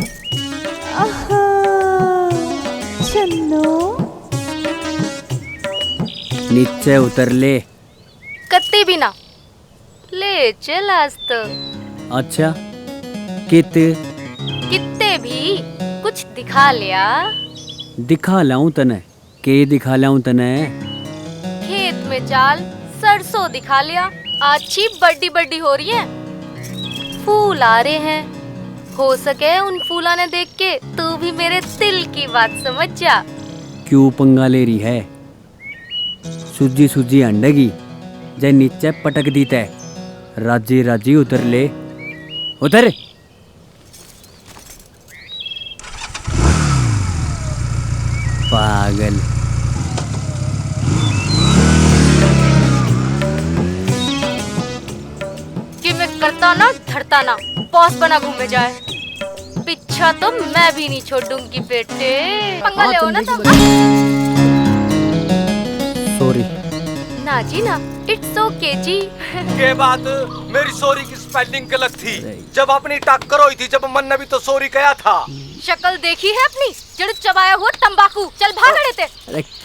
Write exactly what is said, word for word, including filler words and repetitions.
आहा, चन्नो। नीचे उतर ले। कत्ते भी ना। ले चल आज तो। अच्छा, कित? कित्ते भी, कुछ दिखा लिया। दिखा लाऊं तने। के दिखा ल्याऊं तने? खेत में चाल, सरसों दिखा लिया। अच्छी बड़ी बड़ी हो रही है, फूल आ रहे हैं। हो सके उन फूलों ने देख के तू भी मेरे दिल की बात समझ जा। क्यों पंगा ले रही है? सूजी सूजी हंडेगी, जै नीचे पटक दी तै। राजी राजी उतर ले, उतर। पागल। कि मैं करता ना धरता ना, बॉस बना घूमे जाए। पीछा तो मैं भी नहीं छोड़ूंगी बेटे। पंगा हाँ, ले हो तुम ना भी तुम। Sorry। ना जी ना, it's okay जी। के बात? मेरी सॉरी की स्पेलिंग गलत थी। अरे। जब अपनी टक्कर हुई थी, जब मन ने भी तो सॉरी कहा था। शक्ल देखी है अपनी, जड़ चबाया हुआ तंबाकू। चल भाग अड़े ते। अरे,